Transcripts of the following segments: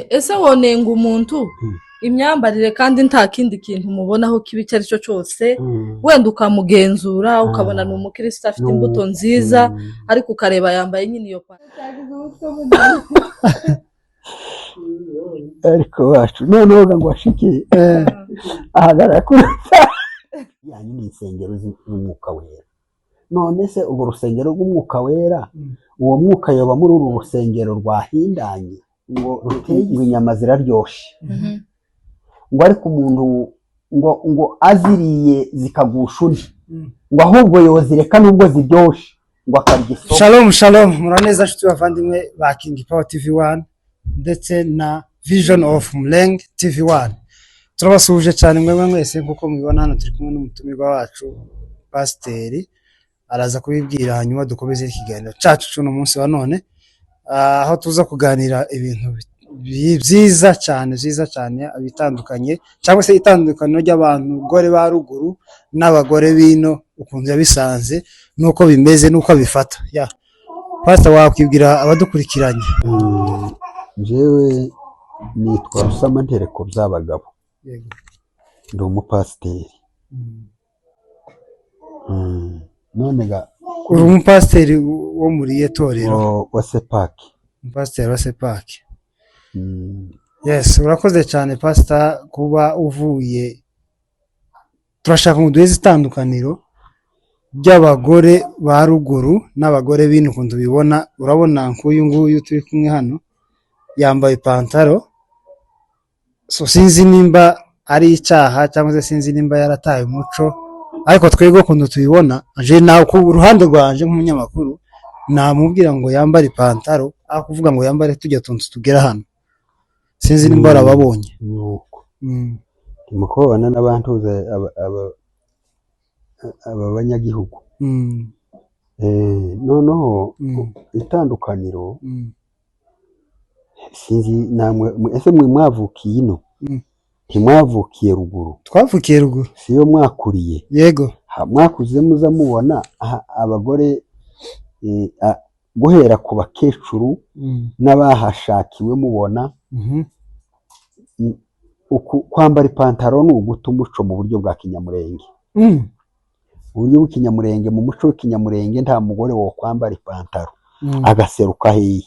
Ese wonenga umuntu imyambarire kandi nta kindi kintu umubonaho kibi icyo ari cyo cyose, wenda ukamugenzura ukabona ni umukristo afite imbuto nziza, ariko ukareba yambaye nyine iyo pantaro. Ariko bacu noneho ngo ashike ahagarara kuri yanyu ni insengero z'umwuka wera. None se urwo rusengero rw'umwuka wera, uwo mwuka yoba muri uru rusengero rwahindanye ngo ruteye, ngo inyama ziraryoshe, ngo ariko umuntu ngo aziriye zikagusha undi, ngo ahubwo yozireka nubwo ziryoshe, ngo akarya isoko. Shalom shalom, muraneza nshuti bavandimwe ba King Power TV 1 ndetse na Vision of Mulenge TV 1. Turabasuhuje cyane mwebwe mwese. Nk'uko mubibona hano turi kumwe n'umutumirwa wacu pasiteri, araza kubibwira hanyuma dukomeze ikiganiro cyacu cy'uno munsi wa none, aho tuza kuganira ibintu byiza cyane, byiza cyane, bitandukanye cyangwa se itandukaniro ry'abagore ba ruguru n'abagore b'ino, ukuntu yabisanze n'uko bimeze n'uko abifata. Ya pasita, wakwibwira abadukurikiranye? Njyewe nitwa Rusama Ntereko by'abagabo, ndi umupasiteri. None ga Uri umupasiteri wo muri iye torero? Wa sepaki. Umupasiteri wa sepaki. Yes, urakoze cyane pasita kuba uvuye. Turashaka ngo duheze itandukaniro ry'abagore ba ruguru n'abagore b'ino ukuntu tubibona. Urabona nk'uyu nguyu turi kumwe hano yambaye ipantaro, so sinzi nimba ari icyaha cyangwa se sinzi nimba yarataye umuco, ariko twebwe ukuntu tubibona, je nawe ku ruhande rwanje nk'umunyamakuru namubwira ngo yambare ipantaro aho kuvuga ngo yambare tujya tuntu tugera hano. Sinzi nimba warababonye. Nuko ndimo kubabona n'abantuze aba banyagihugu. Noneho itandukaniro, sinzi namwe, ese mwe mwavukiye ino? Ntimwavukiye ruguru? Twavukiye ruguru. Siyo mwakuriye? Yego. Mwakuze muza mubona abagore, guhera ku bakecuru n'abahashakiwe, mubona kwambara ipantaro ni uguta umuco mu buryo bwa kinyamurenge. Mu buryo bw'ikinyamurenge, mu muco w'ikinyamurenge, nta mugore wo kwambara ipantaro agaseruka hehe?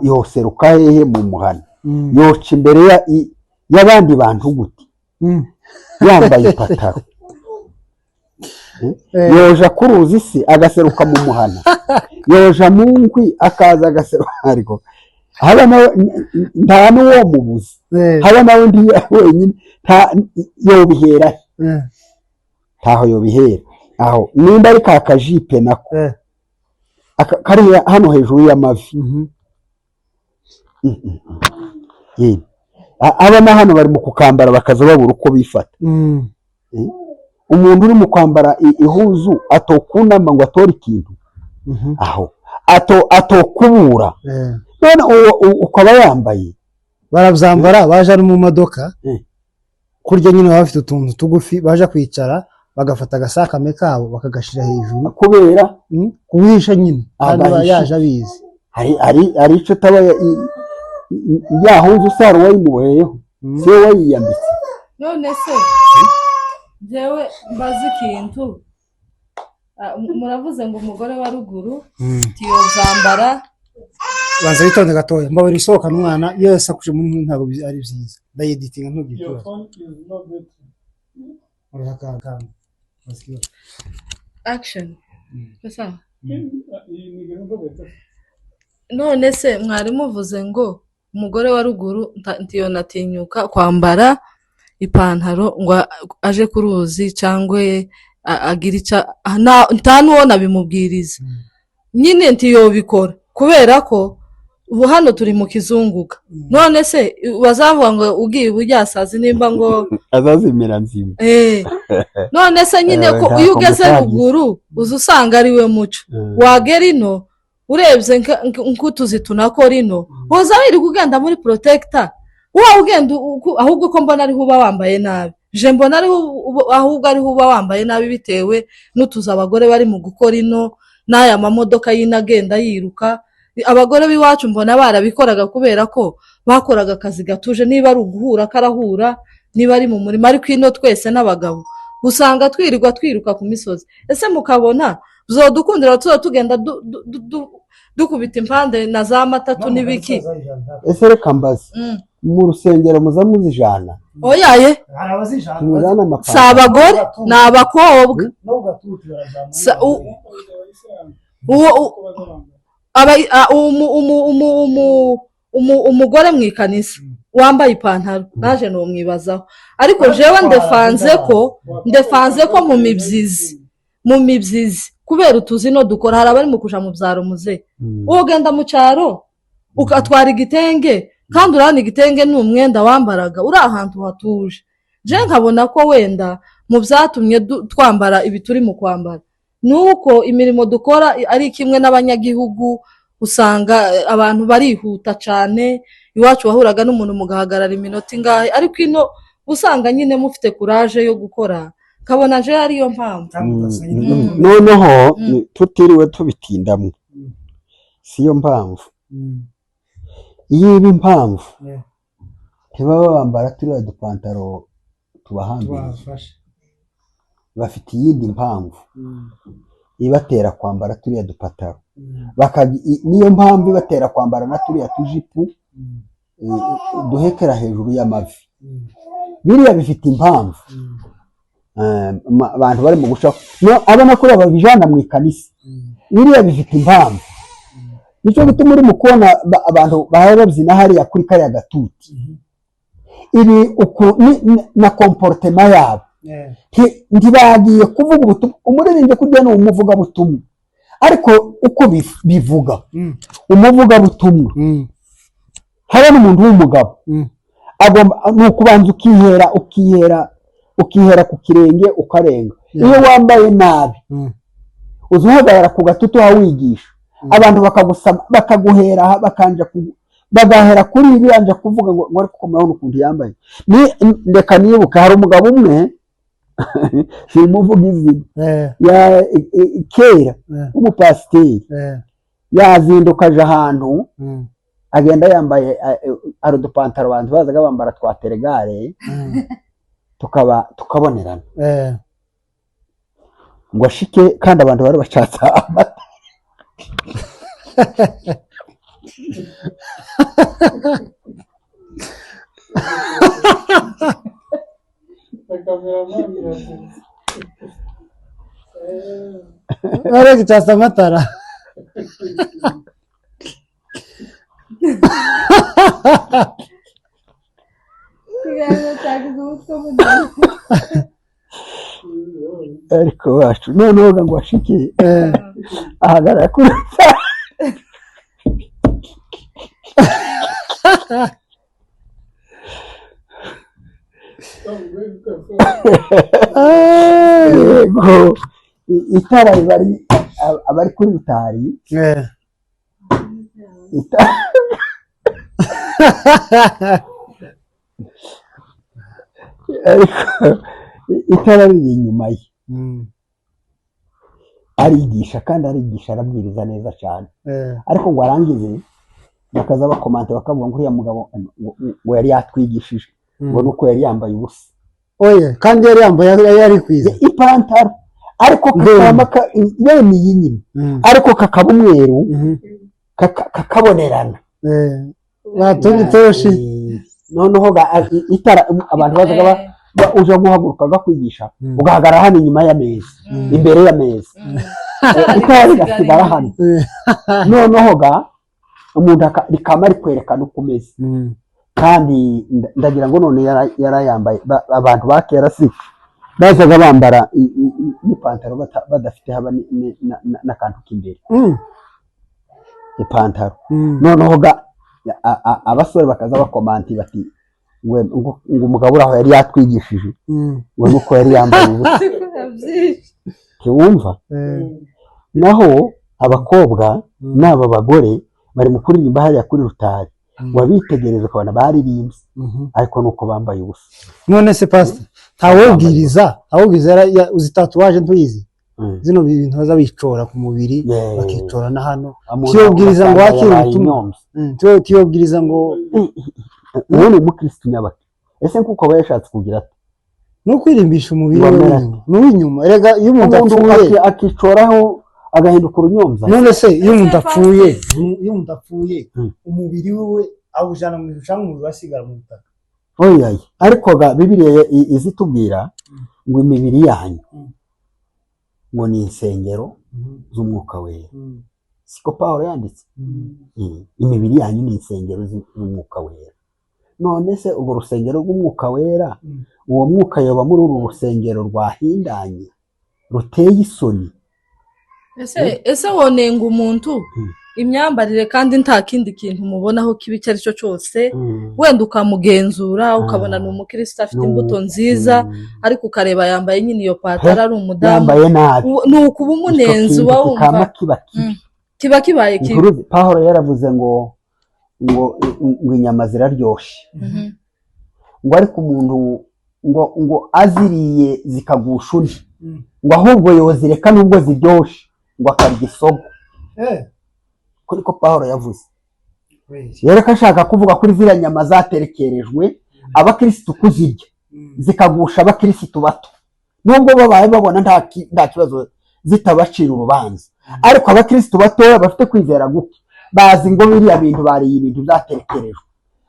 Yoseruka hehe mu muhana? Yoca imbere y'abandi bantu gute yambaye ipantaro? Yoja ku ruzi se agaseruka mu muhana? Yoja mu nkwi akaza agaseruka? Ariko haba nawe nta n'uwo mubuzi, haba nawe ndi wenyine, nta yobihera he? Ntaho yobihera. Aho nimba ari ka kajipe nako kari hano hejuru y'amavi. Ye. Aba na hano bari mu kukambara bakaza babura uko bifata. Umuntu uri mu kwambara ihuzu atokunama ngo atore ikintu, aho atokubura, none uwo ukaba yambaye. Barabyambara baje no mu modoka, kurya nyine baba bafite utuntu tugufi, baje kwicara bagafata agasakame kabo bakagashira hejuru. Kubera Kubihisha nyine kandi aba Agahisha. yaje abizi. Hari icyo utaba ya huzu usara wayimuboheyeho, si we wayiyambitse. None se njyewe mbaze ikintu. Muravuze ngo umugore wa ruguru tiyobyambara. Banza witonde gatoya, mbabara usohokana umwana iyo yasakuje muri ntabwo ari byiza, ndayeditinga, ntugire Your ikibazo. phone is not good. Urahakana. Action. Sawa. None se mwari muvuze ngo umugore wa ruguru ntiyonatinyuka kwambara ipantaro ngo aje ku ruzi cyangwa agire icyo nta n'uwo nabimubwiriza nyine, ntiyobikora kubera ko ubu hano turi mu kizunguka. None se bazavuga ngo ugiye ubujyasazi nimba ngo Azazimira nzima. None se nyine ko Nta iyo ugeze komutagize. ruguru uza usanga ari we muco, wagera ino urebye nk'utuzi tunakora ino, uza wirirwa ugenda muri protector, wowe ugenda ahubwo ko mbona ariho uba wambaye nabi. Je mbona ariho ahubwo ariho uba wambaye nabi bitewe n'utuzi abagore bari mu gukora ino n'aya mamodoka y'ino agenda yiruka. Abagore b'iwacu mbona barabikoraga kubera ko bakoraga akazi gatuje, niba ari uguhura karahura, niba ari mu murima. Ariko ino twese n'abagabo usanga twirirwa twiruka ku misozi. Ese mukabona bizodukundira tuba tugenda dukubita impande na za matatu n'ibiki? Ese reka mbaze, mu rusengero muza muzijana? Oyaye. Hari abazijana. Muzana Si amapantaro? Abagore ni abakobwa. Umugore mu ikanisa wambaye ipantaro naje nomwibazaho, ariko jewe ndefanze ko mu mibyizi kubera utuzi no dukora, hari abari mu kuja mu byaro muze. Wowe ugenda mu cyaro ukatwara igitenge, kandi urabona igitenge ni umwenda wambaraga uri ahantu hatuje. Je nkabona ko wenda mu byatumye twambara ibi turi mu kwambara ni uko imirimo dukora ari kimwe n'abanyagihugu. Usanga abantu barihuta cyane. Iwacu wahuraga n'umuntu mugahagarara iminota ingahe, ariko ino usanga nyine mufite courage yo gukora. Kabona je ariyo mpamvu. Noneho tutiriwe tubitindamo, siyo mpamvu. Iyo iba impamvu, ntibaba bambara turiya dupantaro tubahambiriye. Tubafashe. Bafite iyindi mpamvu ibatera kwambara turiya dupataro. Niyo mpamvu ibatera kwambara na turiya tujipo duhekera hejuru y'amavi. Biriya bifite impamvu. Abantu bari mu guca no abona ko babijana mu ikanisa, biriya bifite impamvu. Nicyo gituma uri mu kubona abantu bahora babyina hariya kuri kariya gatuti. Ibi uku na comportement yabo. Ntibagiye kuvuga ubutumwa. Umuririmbyi kurya ni umuvugabutumwa, ariko uko bivuga umuvugabutumwa, haba n'umuntu w'umugabo agomba ni ukubanza ukihera ku kirenge ukarenga. Iyo wambaye nabi, uza uhagarara ku gatuti wigisha abantu, bakagusaba, bakaguhera aha, bakanja bagahera kuri ibi banja kuvuga ngo ariko murabona ukuntu yambaye. Ni reka nibuka hari umugabo umwe, simuvuga izina, ya kera, w'umupasiteri, yazinduka aje ahantu, agenda yambaye hari udupantaro abantu bazaga bambara twa teregare, tukaba tukabonerana, ngo ashike kandi abantu bari bacatse amata. Bari gucatsa amatara. Ikiganiro cyagize umutwe munini. Ariko bacu noneho ngo ashike, ahagarara kuri yego itara riba abari kuri rutari ariko itara riri inyuma ye. Arigisha kandi arigisha, arabwiriza neza cyane, ariko ngo arangize bakaza bakomante, bakavuga ngo uriya mugabo ngo yari yatwigishije, ngo nuko yari yambaye ubusa. Oye, kandi yari yambaye, yari yari kwiza. Ipantaro ariko Ndende. kakaba bene iyi nyine, ariko kakaba umweru, kakabonerana. Batunga itoroshi. Noneho itara abantu bazaga uja guhaguruka gakwigisha, ugahagarara hano inyuma y'ameza, imbere y'ameza, itara rigasigara hano. Noneho ga umuntu rikama rikwerekana uko umeze. Kandi ndagira ngo none yarayambaye. Abantu ba kera si bazaga bambara n'ipantaro badafite haba n'akantu k'imbere, ipantaro. Noneho ga abasore bakaza bakomanti bati ngo umugabo uri aho yari yatwigishije, ngo nuko yari yambaye ubusa. Ntiwumva? Naho abakobwa n'aba bagore bari mu kuririmba hariya kuri rutari, wabitegereza ukabona baririmbye, ariko nuko bambaye ubusa. None se pastor, ntawubwiriza uzi tatouage ntuyizi? Zino bintu baza bicora ku mubiri, Yeah. bakicora na hano. Umuntu Tiyobwiriza ngo ugasanga wakire yabaye ubutumwa. inyombya. Tiyobwiriza ngo Uwo ni umukristo nyabaki? Ese nkuko aba yashatse kugira ati ni ukwirimbisha umubiri Ngo we amera w'inyuma, ni uw'inyuma. Erega iyo umuntu umuntu apfuye, akicoraho agahinduka urunyombya. None se iyo umuntu Ese apfuye, iyo umuntu apfuye, umubiri wiwe awujana mu ijuru cyangwa umubiri wasigara mu butaka? Oya, ariko ga Bibiliya izitubwira ngo imibiri yanyu ngo ni insengero z'umwuka wera. Siko Pawulo yanditse? Imibiri yanyu ni insengero z'umwuka wera. None se urwo rusengero rw'umwuka wera, uwo mwuka yoba muri uru rusengero rwahindanye, ruteye isoni? Ese wonenga umuntu imyambarire kandi nta kindi kintu umubonaho kibi icyo ari cyo cyose, wenda ukamugenzura ukabona ni umukristo afite imbuto nziza, ariko ukareba yambaye nyine iyo patara, ari umudamu, yambaye nabi, ni ukuba umunenzi, Icyo uba kintu wumva kikama kiba kibi. Kiba kibaye kibi. Inkuru Pawulo yaravuze ngo inyama ziraryoshe, ngo ariko umuntu ngo aziriye zikagusha undi, ngo ahubwo yozireka nubwo ziryoshe, ngo akarya isogo. Kuri ko Pawulo yavuze rero ko ashaka kuvuga kuri ziriya nyama zaterekerejwe abakirisitu kuzirya, zikagusha abakirisitu bato, nubwo babaye babona nta kibazo zitabacira urubanza, ariko abakirisitu batoya bafite kwizera guke bazi ngo biriya bintu bariye ibintu byaterekerejwe.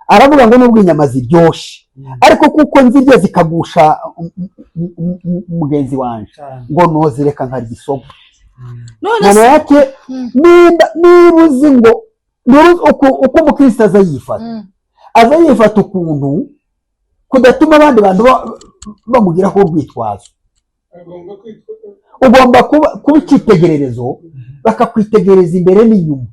Aravuga ngo nubwo inyama ziryoshe, ariko kuko nzirya zikagusha mugenzi wanje, ngo nozireka nkarya isogo. None Mana se yake, niba uzi ngo niba uzi uko umukristo aza yifata, aza yifata ukuntu kudatuma abandi bantu bamugiraho urwitwazo. Ugomba kuba icyitegererezo, bakakwitegereza imbere n'inyuma.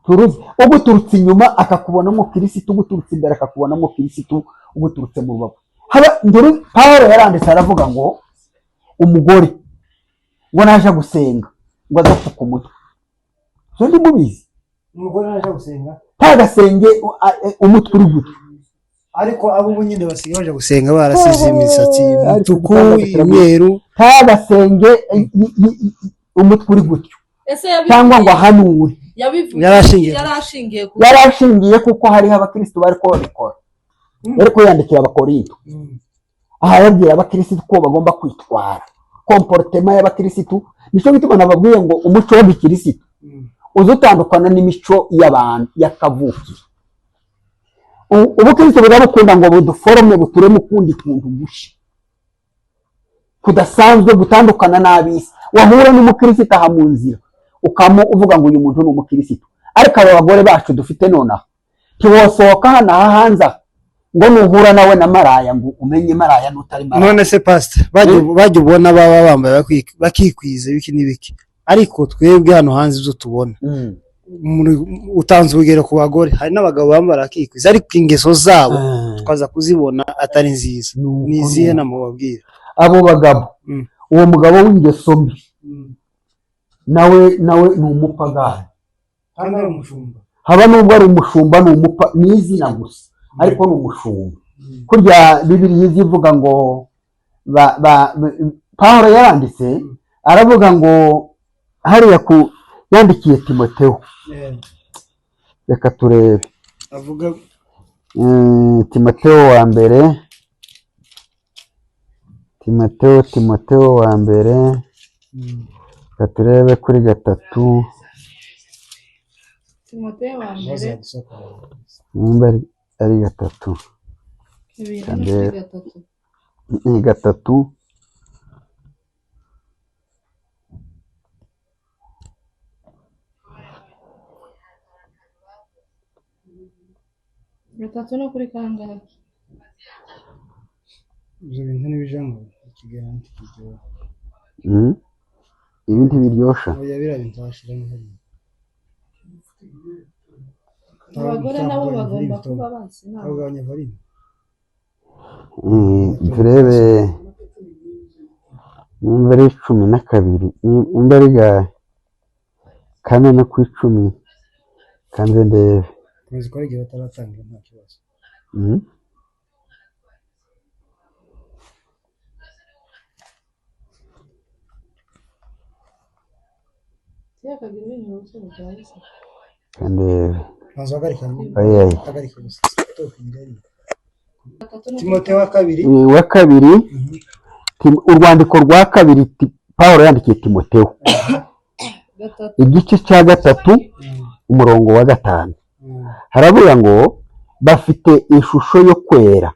Turuzi uguturutse inyuma akakubonamo kirisitu, uguturutse imbere akakubonamo kirisitu, uguturutse mu rubavu. Haba Pawulo yaranditse aravuga ngo umugore ngo naje gusenga ngo azapfuka umutwe. Zo ndimubizi. Umugore naje gusenga Ntagasenge umutwe uri gutyo. Ariko abo ubu nyine basigaye baje gusenga barasize imisatsi Ariko imituku, igitanda kiraguye. imyeru. Ntagasenge umutwe uri gutyo Ese cyangwa ngo yabivugiye ahanure. Yabivugiye Yarashingiye. Yari ashingiye ku Yari ashingiye kuko hariho abakristo bari ko babikora. Yari yandikira Abakorinto, aha yabwira abakirisitu ko bagomba kwitwara, comportement y'abakirisitu. Nicyo gituma nababwiye ngo umuco w'abakirisitu uza utandukana n'imico y'abantu y'akavukire. Ubukristo burabukunda ngo buduforome, butureme ukundi kuntu gushya kudasanzwe, gutandukana n'ab'isi. Wahura n'umukirisitu aha mu nzira ukamu uvuga ngo uyu muntu ni umukirisitu. Ariko aba bagore bacu dufite nonaha, ntiwosohoka hano aha hanze aha ngo nuhura nawe na maraya ngo umenye maraya n'utari maraya. None se pastor, bajya ubona baba bambaye bakikwiza ibiki n'ibiki, ariko twebwe hano hanze ibyo tubona, utanze urugero ku bagore, hari n'abagabo bambara bakikwiza, ariko ingeso zabo tukaza kuzibona atari nziza. Nuko Ni izihe nuko. nama wabwira? Abo bagabo, uwo mugabo w'ingeso mbi nawe ni umupagani. Kandi ari umushumba. Haba nubwo ari umushumba, ni umupa, ni izina gusa, ariko ni umushumba. Kurya Bibiliya iza ivuga ngo Pawulo yaranditse aravuga ngo hariya ku yandikiye Timoteyo, reka turebe. Avuga Timoteyo wa mbere, Timoteyo wa mbere, reka turebe kuri 3. Timoteyo wa mbere. Nimba ari 3. 2 no Kandebe. kuri 3. Ni 3. 3 no kuri kangahe? Ibyo bintu ntibijamo ikiganza kiryoha. Ibi ntibiryosha. Oya, biriya bintu washyiramo hariya. Abagore nabo bagomba kuba bazi inama. Kugabanya volume. Turebe nimba ari 12, nimba ari 4 no ku 10, kanze ndebe. Tuzi ko hari igihe bataratangira, nta kibazo. Ndebe. Banza uhagarike. Oya. Hagarika gusa. Stop ngari. Timoteyo wa kabiri. Wa kabiri. Urwandiko rwa kabiri Pawulo yandikiye Timoteyo, 3. igice cya 3, umurongo wa 5, haravuga ngo bafite ishusho yo kwera,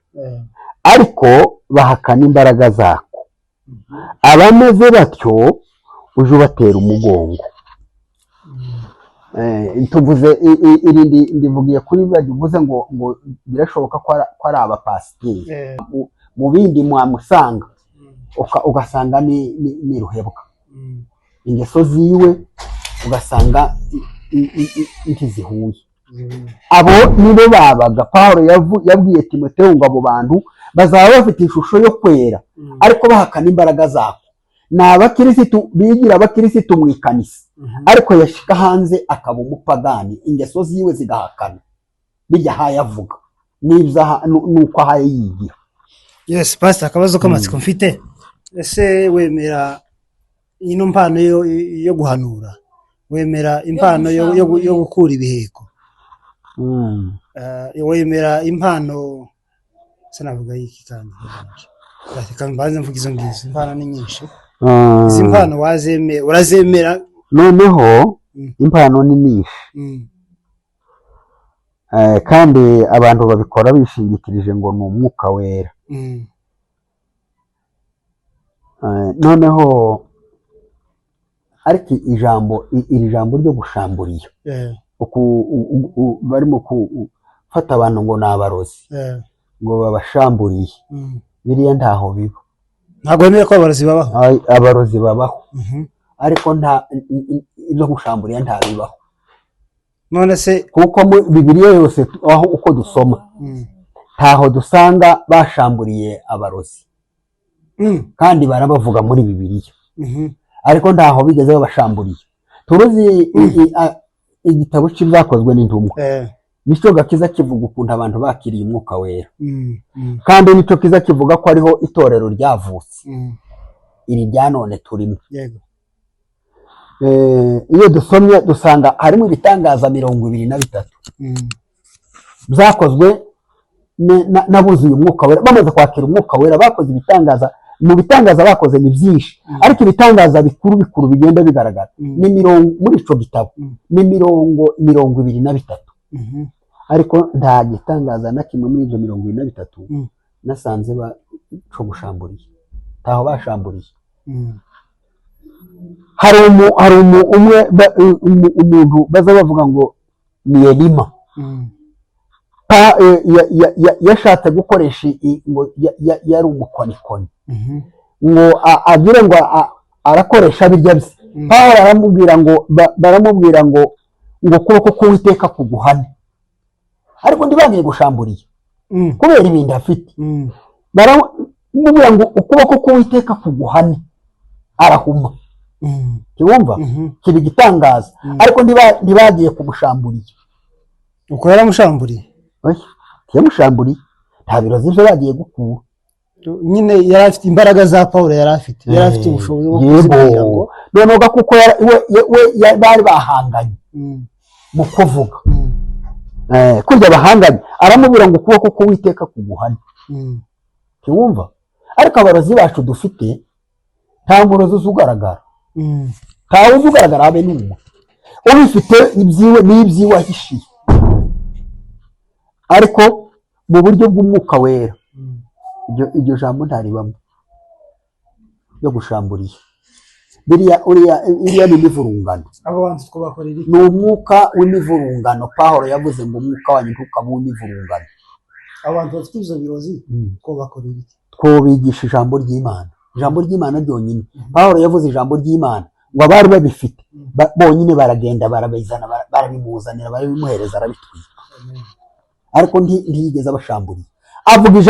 ariko bahakana imbaraga zako. Abameze batyo uje ubatera umugongo. Tuvuze irindi ndivugiye kuri bajya uvuze ngo birashoboka ko ari abapasiteri. Mu bindi mwamusanga ugasanga ni ruhebwa, ingeso ziwe ugasanga ntizihuye. Abo nibo babaga Pawulo yabwiye Timoteyo ngo abo bantu bazaba bafite ishusho yo kwera, ariko bahakana imbaraga zako. Ni abakirisitu bigira abakirisitu mu ikanisa, ariko yashika hanze akaba umupagani, ingeso ziwe zigahakana bijya ahaye avuga n'ibyo nuko ahaye yigira. Yes, pastor, akabazo k'amatsiko mfite: ese wemera ino mpano yo guhanura? Wemera impano yo gukura ibiheko? Wemera impano, sinavuga iki kandi, reka mbanze mvuga izo ngizo, impano ni nyinshi. Izi mpano wazemera, urazemera? Noneho impano ni nyinshi. Kandi abantu babikora bishingikirije ngo ni umwuka wera. Noneho ariko ijambo iri jambo ryo gushamburiya, barimo gufata abantu ngo ni abarozi, ngo babashamburiye, biriya ntaho biba. Ntabwo wemera ko abarozi babaho? Abarozi babaho, ariko nta ibyo gushamburiya ntabibaho. None se? Kuko mu Bibiliya yose aho uko dusoma, ntaho dusanga bashamburiye abarozi. Kandi barabavuga muri Bibiliya, ariko ntaho bigeze babashamburiye. Turuzi igitabo cy'Ibyakozwe n'Intumwa, nicyo gakiza kivuga ukuntu abantu bakiriye umwuka wera, kandi nicyo kiza kivuga ko ariho itorero ryavutse, iri rya none turimo. Iyo dusomye dusanga harimo ibitangaza 23 byakozwe n'abuzuye umwuka wera. Bamaze kwakira umwuka wera bakoze ibitangaza. Mu bitangaza bakoze ni byinshi, ariko ibitangaza bikuru bikuru bigenda bigaragara ni mirongo muri ico gitabo, ni 23. Ariko nta gitangaza na kimwe muri ibyo 23 nasanze co gushamburiye, ntaho bashamburiye. Hari umwe umuntu baza bavuga ngo ni Elima. Yashatse gukoresha ngo yari umukonikoni, ngo agire ngo arakoresha birya bye. Pawulo aramubwira ngo baramubwira ngo ukuboko k'Uwiteka kuguhane, ariko ntibagiye gushamburiye kubera ibintu afite. Baramubwira ngo ukuboko k'Uwiteka kuguhane, arahuma. Ntiwumva? Kiba igitangaza, ariko ntibagiye kumushamburiye. Uko yaramushamburiye? Oya, ntiyamushamburiye, nta birozi byo bagiye gukura. Nyine yari afite imbaraga za Pawulo, yari afite ubushobozi bwo kuzibwira ngo Noneho kuko we bari bahanganye mu kuvuga. Kurya bahanganye, aramubwira ngo ukuboko k'Uwiteka kuguhane. Ntiwumva? Ariko abarozi bacu dufite, nta murozi uzi ugaragara, ntawe uzi ugaragara habe n'umwe. Ubifite ibyiwe n'ibyiwe ahishiye, ariko mu buryo bw'umwuka wera, iryo jambo ntaribamo ryo gushamburiye. Biriya uriya iriya ni imivurungano. Abo bantu twabakorera iki? Ni umwuka w'imivurungano. Pawulo yavuze ngo umwuka wanyu ntukaba uw'imivurungano. Abo bantu bafite ibyo birozi twabakorera iki? Twobigisha ijambo ry'Imana, ijambo ry'Imana ryonyine. Pawulo yavuze ijambo ry'Imana ngo abari babifite bonyine baragenda barabizana, barabimuzanira, barabimuhereza, arabitwika, ariko ntiyigeze abashamburiye avuga ijambo.